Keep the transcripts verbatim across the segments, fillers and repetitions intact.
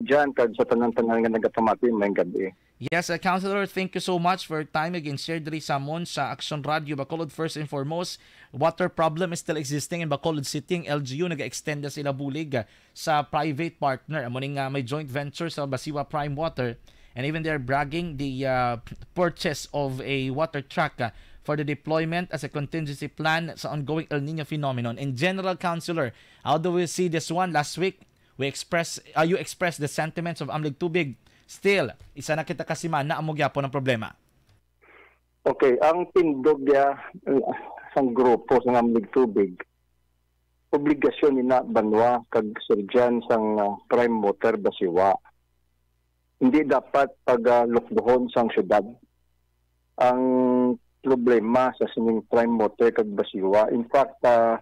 Jan, kag sa tanan-tanan nga nagapamati, may gabi. Yes, uh, Councilor, thank you so much for your time. Again, share diri sa amon sa Action Radio Bacolod. First and foremost, water problem is still existing in Bacolod City. Ang L G U nag-extend na sila bulig, uh, sa private partner. Amo ning, uh, may joint venture sa Basiwa Prime Water. And even they're bragging the, uh, purchase of a water truck, uh, for the deployment as a contingency plan sa ongoing El Nino phenomenon. In general, Councilor, how do we see this one? Last week, we express, uh, you express the sentiments of Amlig Tubig. Still, isa na kita ka semana, amo gyapon ang problema. Okay, ang tindog ya, uh, sang grupo sa Amlig Tubig, obligasyon ni na Banwa kag Surgeon sang, uh, Prime Water Basiwa. Hindi dapat pagalukdohon sang syudad. Ang problema sa sining Prime Water kag Basiwa, in fact, uh,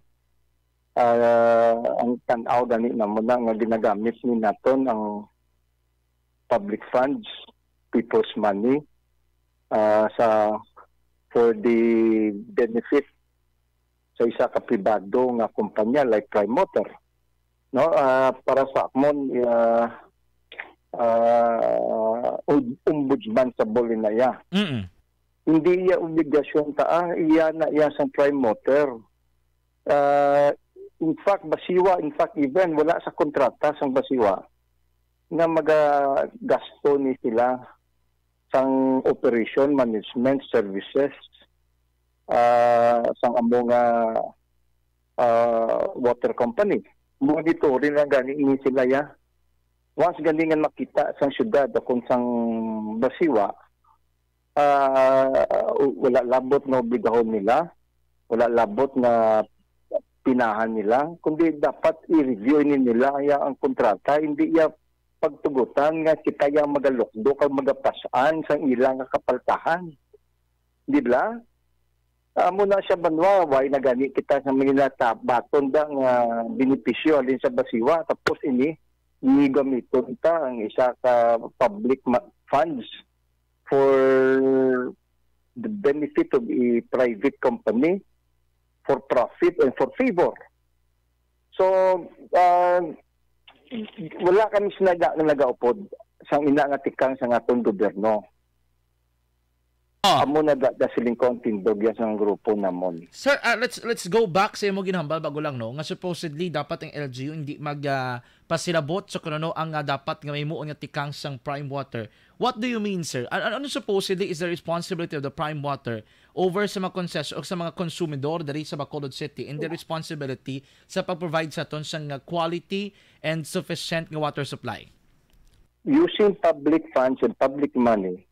uh, ang tan-aw gani namo na nga ginagamit ni naton ang public funds, people's money, uh, sa for the benefit sa isa ka pribado nga kumpanya like Prime Water. No, uh, para sa akmon, uh, uh, ombudsman sa Bolinaia. Mm-mm. Hindi iya obligasyon ta, ah, iya na iya sang Prime Water. Uh, in fact, Basiwa, in fact, even wala sa kontrata sang Basiwa nga magagasto ni sila sang operation, management, services, ah, sang amo nga, ah, water company. Monitoring lang gani ni sila ya. Once gani nga makita sang syudad o kung sang Basiwa, ah, wala labot nga obligahon nila, wala labot nga pinahan nila, kundi dapat i-review ni nila ya ang kontrata, hindi ya pagtugutan nga kita yang magalukdo kag magapas-an sang ila nga kapaltahan. Di ba? Amo na siya, Banwa, why na gani kita sa mga natabaton da nga benepisyo halin sa Basiwa, tapos ini gamiton ta ang isa ka public ma-, funds for the benefit of a private company, for profit and for favor. So, ah, wala kami sa naga-, nagaupod sang ina nga tikang sa aton gobyerno. Ah. Amo na da, da siling ko ang tindog ya sang grupo namon. Sir, ah, let's, let's go back sa imo ginhambal bago lang, no, nga supposedly dapat ang L G U hindi mag, ah, pasilabot sa kung ano ang, ah, dapat nga mahimuon nga tikang sang Prime Water. What do you mean, sir? An-, an-, ano supposedly is the responsibility of the Prime Water over sa mga konses-, o sa mga konsumidor diri sa Bacolod City and the responsibility sa pag-provide sa aton sang, ah, quality and sufficient nga water supply? Using public funds and public money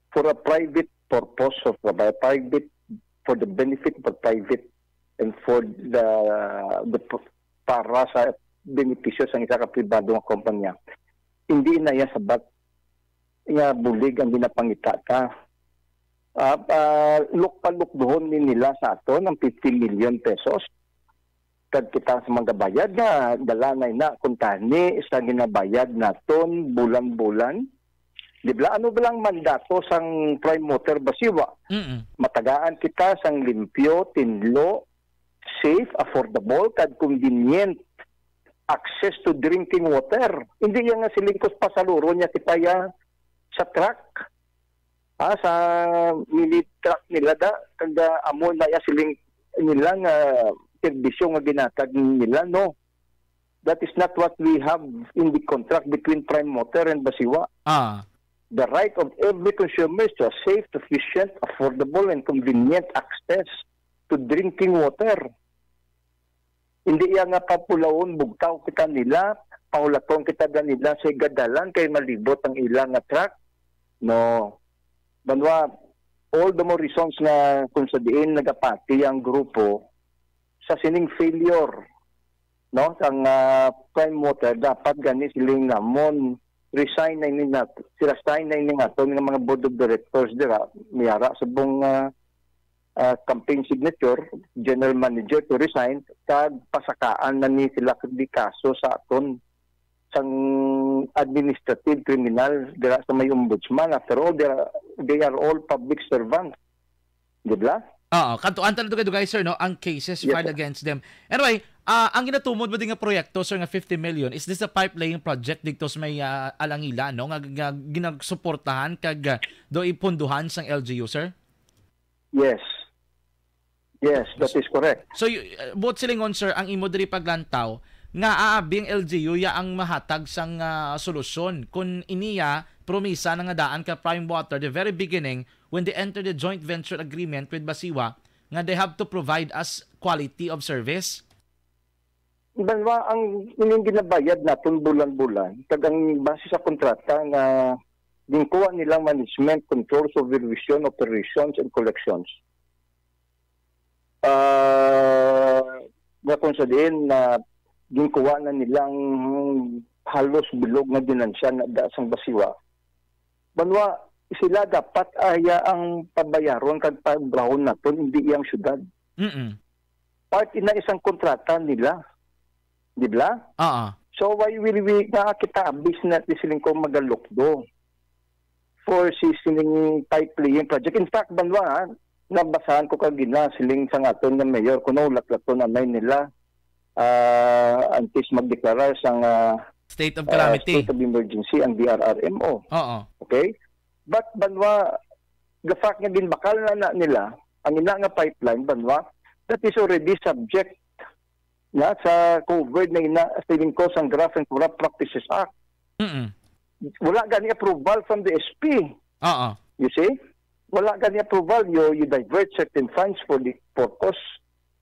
for a private purpose, or for a private, for the benefit of a private and for the, the p-, para sa benepisyo sang isa ka pribado nga kompanya, hindi na iya sabat nga bulig ang ginapangita ta. Ah, ah, lukpalukdohon ni nila sa aton ang fifty million pesos. Kag kita sa mga bayad nga dala na ina kuntani sa ginabayad naton bulan-bulan. Di ba? Ano ba lang mandato sang Prime Water Basiwa? Mm-mm. Matagaan kita sang limpyo, tinlo, safe, affordable, kag convenient access to drinking water. Hindi yan nga siling kus pasaluron niya kita ya sa truck. Ah, sa mini truck nila da, kag, ah, amo na ya siling nila nga serbisyo nga ginatag nila, no? That is not what we have in the contract between Prime Water and Basiwa. Ah. The right of every consumer is to a safe, sufficient, affordable, and convenient access to drinking water. Hindi iya nga papulawon, bugtaw kita nila, pahulaton kita da nila sa igadalan kay malibot ang ila nga truck. No. Banwa, all the more reasons nga kung sa diin nagapati ang grupo sa sining failure, no, sang, ah, Prime Water, dapat gani siling namon resign na ini nat-, sila sign na ini naton nga mga board of directors dira, may ara subong, ah, ah, campaign signature, general manager to resign, kag pasakaan na ni sila di kaso sa aton sang administrative criminal dira sa may ombudsman. After all, they are, they are all public servants. Di ba? Oo, kantuan ta na dugay-dugay, sir, no, ang cases Yes, filed sir. against them. Anyway, ah, ang ginatumod mo din nga proyekto, sir, nga fifty million, is this a pipe laying project dito sa may, ah, Alangila, no, nga, nga ginagsuportahan kag, ah, do ipunduhan sang L G U, sir? Yes. Yes, that is correct. So, y-, uh, buot silingon, sir, ang imo diri paglantaw nga aabi ang L G U ya ang mahatag sang, ah, solusyon. Kun iniya, promisa na nga daan ka Prime Water, the very beginning, when they enter the joint venture agreement with Basiwa, nga they have to provide us quality of service? Banwa, ang ining ginabayad naton bulan-bulan, kag ang base sa kontrata nga ginkuha nilang management, control, supervision, operations, and collections, ah, nga kung sa diin na ginkuha na nilang halos bilog nga ginansya na da sang Basiwa. Banwa, sila dapat aya ang pabayaron kag pabrahon naton, hindi iyang syudad. Mm-mm. Part ina isang kontrata nila. Di ba? Oo. So, why will we, nga kita, abis na, di siling ko, magalukdo for si sining pipe laying project. In fact, banwa, ha, nabasahan ko kagina, siling sang aton nga mayor, kuno laklaton anay nila, ah, antes magdeklarar sang, ah, State of ah, calamity. state of emergency ang D R R M O. Oo. Okay? But, banwa, the fact nga ginbakal na, na nila, ang ina nga pipeline, banwa, that is already subject na sa covered na ina, siling ko, sang Graft and Corrupt Practices Act. Mm-mm. Wala gani approval from the S P. Oo. You see? Wala gani approval. You, you divert certain funds for the purpose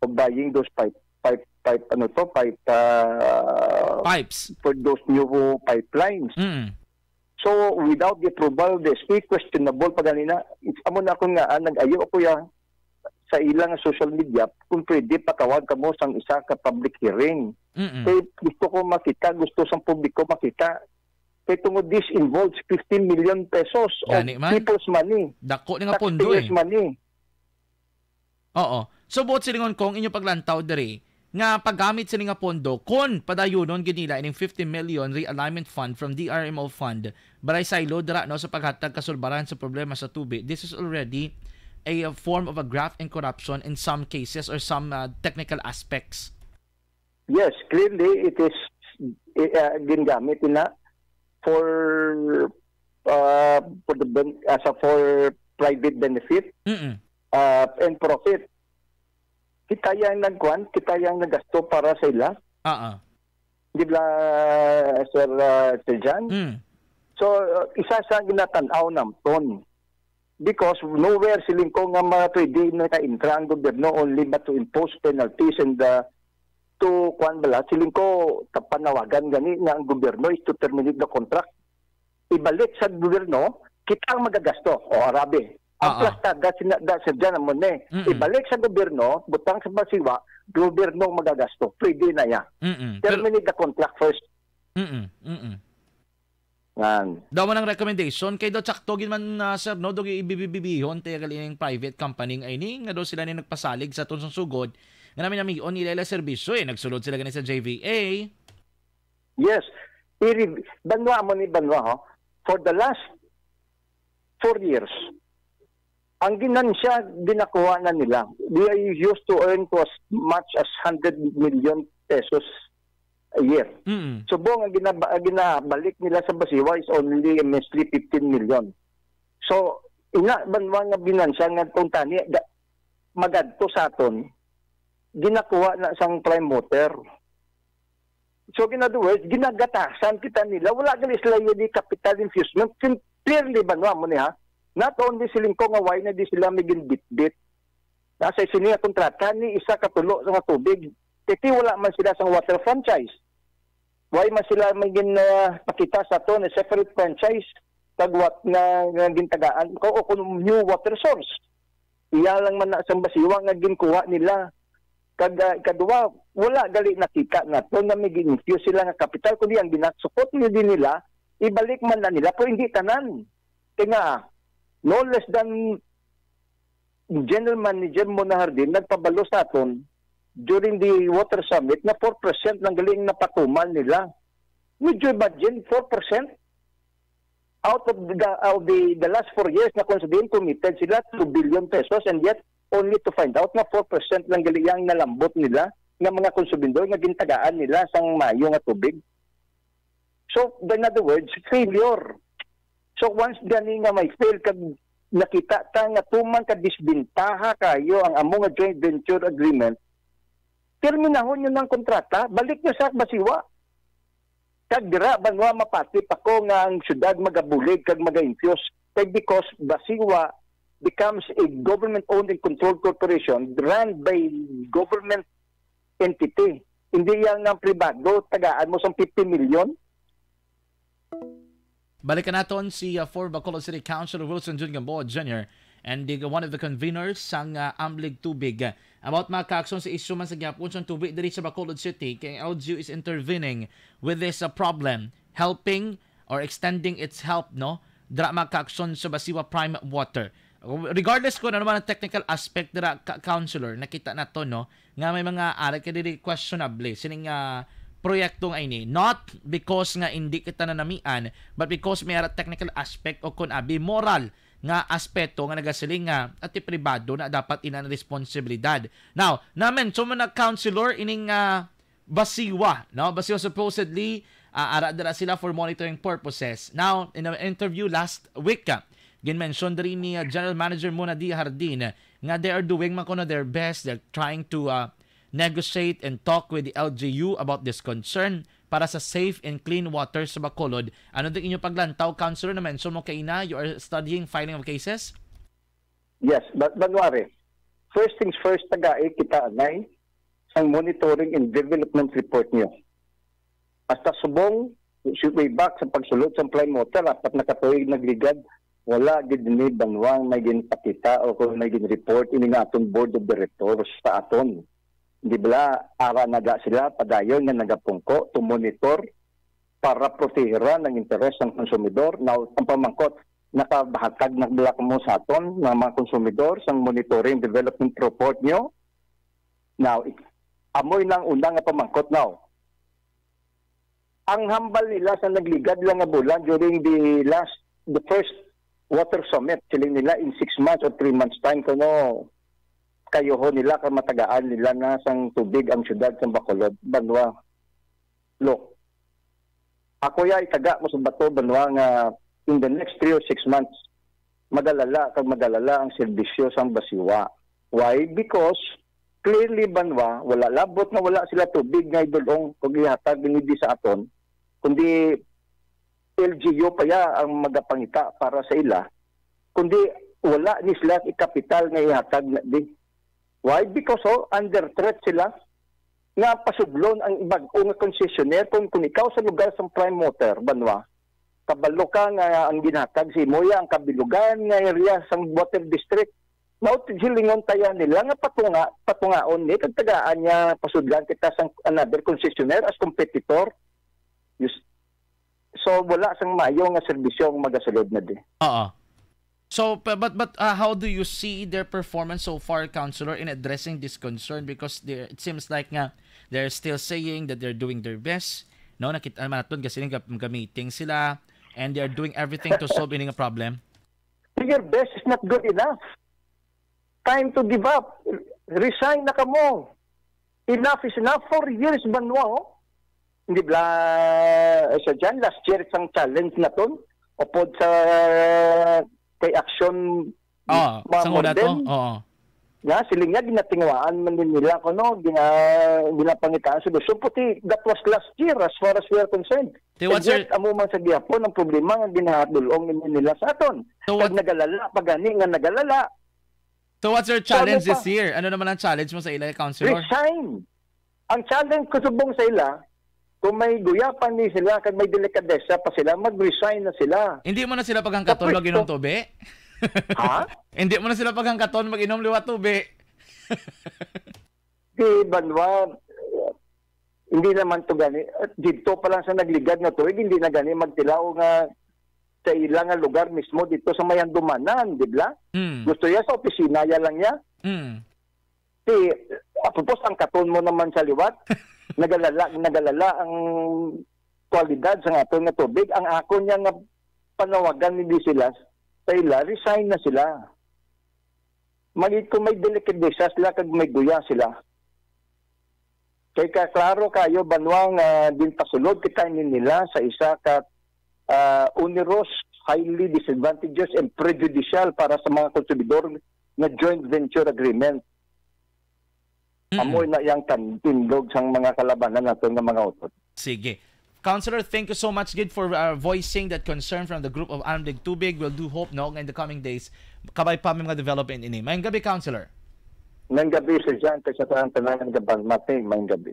of buying those pipe, pipe, pipe, ano to, pipe, uh, Pipes. for those new pipelines. Mm. So, without the approval of the S P, questionable pa ganina. It's, amo na akong nga, ah, nag-ayo ako ya sa ilang social media kung pwede patawag kamo sang isa ka public hearing. Mm-mm. Kay gusto ko makita, gusto sang publiko makita. Kay tungod this involves fifteen million pesos of Gani man. people's money, Dako ni nga pondo taxpayers' eh. money. Oo. So, buot silingon ko, ang inyo paglantaw diri, nga paggamit sini nga pondo, kun padayunon gid nila ining fifty million realignment fund from D R M O fund, balay saylo dira, no, sa paghatag kasulbaran sa problema sa tubig, this is already a, uh, form of a graft and corruption in some cases or some, uh, technical aspects. Yes, clearly it is, eh, uh, gingamit na for, uh, for the ben-, as a for private benefit, Mm-mm. uh, and profit. Kita yang nagkuan, kita yang nagasto para sa ila. Ah, ah. Di ba, Sir, uh, Sir John? Mm. So, uh, isa sa ginatan-aw namton. Because nowhere siling ko nga ma-, pwede na ka-intra ang gobyerno only but to impose penalties and, uh, to, kuan bala, siling ko, ta-, panawagan gani nga ang gobyerno is to terminate the contract. Ibalik sa gobyerno, kita ang magagasto. O, arabi. Ang Ah, ah. plastada, sina-, da, sir, dyan naman eh. Mm-mm. Ibalik sa gobyerno, butang sa Basiwa, gobyerno ang magagasto. Pwede na ya. Mm-mm. Pero Terminate the contract first. Mm-mm. Mm-mm. Ngan. Daw man ang recommendation, kay daw tsakto gid man, ah, sir, no, daw ibibibihon, tayo galing private company nga ini, nga daw sila ni nagpasalig sa aton sang sugod, nga namin namion nila ila serbisyo, eh, nagsulod sila gani sa J V A. Yes. Iri, banwa mo ni banwa, ho. For the last four years, ang ginansya, ginakuha na nila. They are used to earn to as much as hundred million pesos a year. Mm. Subong ang ginaba-, ang ginabalik nila sa Basiwa is only a measly fifteen million. So, ina banwa nga binansya nga kung tani, ga-, magadto sa aton, ginakuha na sang Prime Water. So, in other words, ginagatasan kita nila. Wala gali sila yung capital infusement. Clearly, banwa mo ni, ha? Not only siling ko nga why na di sila migin bitbit. Nasa sini nga kontrata ni isa ka tulo nga tubig. Kay ti wala man sila sang water franchise. Why man sila may gin, ah, pakita sa aton a separate franchise? Kag what nga, nga gintagaan ko o kung new water source? Iya lang man na sang Basiwa nga ginkuha nila. Kag, ah, ikadua, wala gali nakita nato nga may gin-infuse sila nga kapital, kundi ang ginasukot ni din nila, ibalik man na nila, pero hindi tanan. Kaya nga, no less than General Manager Mona Hardin nagpabalo sa aton during the water summit na four percent lang gali ang napatuman nila. Would you imagine, four percent? Out of the, of the, the last four years na kung sabihin, committed sila two billion pesos, and yet, only to find out nga four percent lang gali ang nalambot nila nga mga konsumidor nga gintagaan nila sang maayo nga tubig. So, in other words, failure. So, once gani nga may fail kag nakita ta nga tuman ka disbentaha kayo ang amo nga joint venture agreement, terminahon nyo ng kontrata, balik nyo sa Basiwa. Kag dira, banwa, mapati pa ko nga ang syudad magabulig kag magainfyos. Kay because Basiwa becomes a government-owned and controlled corporation run by government entity. Hindi yan ang pribado, tagaan mo sang fifty million. Balikan naton si uh, former Bacolod City Councilor Wilson Jun Gamboa Junior and the, one of the conveners sang uh, Amlig Tubig. Uh, about mga kaaksyon sa isyu man sa gihapon sang tubig diri sa Bacolod City, kay L G U is intervening with this uh, problem, helping or extending its help, no? Dira mga kaaksyon sa Basiwa Prime Water. Regardless kung ano man ang technical aspect dira, ka- counselor, nakita nato, no, nga may mga ara ka diri questionable sining uh, proyekto nga ini. Not because nga hindi kita nanamian, but because may ara technical aspect o kung abi moral nga aspeto nga nagasiling nga ati pribado na dapat inan responsibilidad. Now, namen so man counselor ining uh, Basiwa, no? Basiwa supposedly uh, ara dira sila for monitoring purposes. Now, in an interview last week, uh, ginmention diri ni uh, General Manager Mona D. Hardin nga they are doing man kuno their best. They're trying to uh, negotiate and talk with the L G U about this concern para sa safe and clean water sa Bacolod. Ano din inyo paglantaw, Councilor, na mention mo kaina, you are studying filing of cases? Yes, but January, first things first, tagai kita anay sang monitoring and development report niyo. Hasta subong, way back sa pagsulod sa Prime Water, apat na katuig nagligad, wala gid ni banwang may ginpakita o kung may gin-report ini nga aton Board of Directors sa aton. Di bala, ara naga sila padayon nga nagapungko to monitor para protehiran ang interes ng konsumidor. Now, ang pamangkot, nakabahatag na bala mo sa aton ng mga konsumidor sang monitoring development report nyo? Now, amoy nang una nga pamangkot now. Ang hambal nila sa nagligad lang nga bulan during the last, the first water summit, siling nila in six months or three months time, kuno kayoho nila kay matagaan nila na sang tubig ang syudad sang Bacolod, banwa. Look, ako ya itaga mo sa bato, banwa, nga in the next three or six months, magalala kag magalala ang serbisyo sang Basiwa. Why? Because clearly, banwa, wala labot nga wala sila tubig nga idulong kung ihatag ni di sa aton, kundi L G U pa ya ang magapangita para sa ila, kundi wala ni sila ikapital nga ihatag na di. Why? Because, oh, under threat sila nga pasudlon ang bag-o nga concessionaire. Kung, kung ikaw sa lugar sa Prime Water, banwa, kabalo ka nga ang ginhatag sa imo ya ang kabilugan nga area sang water district. Mao silingon taya nila nga patunga, patungaon ni kag tagaan niya pasudlan kita sang another concessionaire as competitor. Yus-, so, wala sang maayo nga serbisyo ang magasulod na di. Oo. So, but but uh, how do you see their performance so far, Councilor, in addressing this concern? Because it seems like nga they're still saying that they're doing their best. No, nakita naman natin kasi gamiting sila and they're doing everything to solve any problem. Your best is not good enough. Time to give up. Resign na kamo. Enough is enough. Four years, banwa, oh. Hindi bla, eh, sa dyan, last year, isang challenge na ton. Upod sa kay action, oh, sa una to? Oo. Nga, sila nga, ginatingwaan man din nila, kuno, gina, ginapangitaan sa gusto. Puti, that was last year, as far as we are concerned. Te, what's your... Amo man sa gihapon ang problema nga ginahadulong nila sa aton. So, what... Kag nagalala, pagani nga nagalala. So what's your challenge this year? Ano naman ang challenge mo sa ila, Councilor? Resign. Ang challenge ko subong sa ila, kung may guyapan ni sila, kag may delikadesa pa sila, mag-resign na sila. Hindi mo na sila paghangkaton mag-inom tubi? Ha? Hindi mo na sila paghangkaton mag-inom liwat tubi? Di banwa, hindi naman to gani. Dito pa lang sa nagligad na tuig, hindi na gani magtilaw nga sa ila nga lugar mismo dito sa may handumanan, di ba? Mm. Gusto niya sa opisina ya lang niya. Mm. Si, apupos ang katon mo naman sa liwat, nagalala, nagalala ang kwalidad sa aton nga tubig. Ang ako niya nga panawagan ni Disilas, sa ila, resign na sila. May, kung may delikadesa sila kag may guya sila. Kay ka, klaro kayo, banwa nga ginpasulod kita ni nila sa isa ka, ah, onerous, highly disadvantageous, and prejudicial para sa mga konsumidor nga joint venture agreement. Mm. Amo na yang kan-, tindog sang mga kalabanan nato nga mga utod. Sige. Councilor, thank you so much gid for, uh, voicing that concern from the group of Alam Dig Tubig. We'll do hope, no, in the coming days, kabay pa may mga development ini. Maayong gabi, Councilor. Maayong gabi, Sir John, kag sa tanan-tanan nga banwa. Maayong gabi.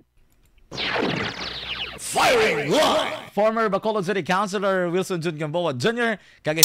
Firing line! Former Bacolod City Councilor Wilson Jun Gamboa Junior, kag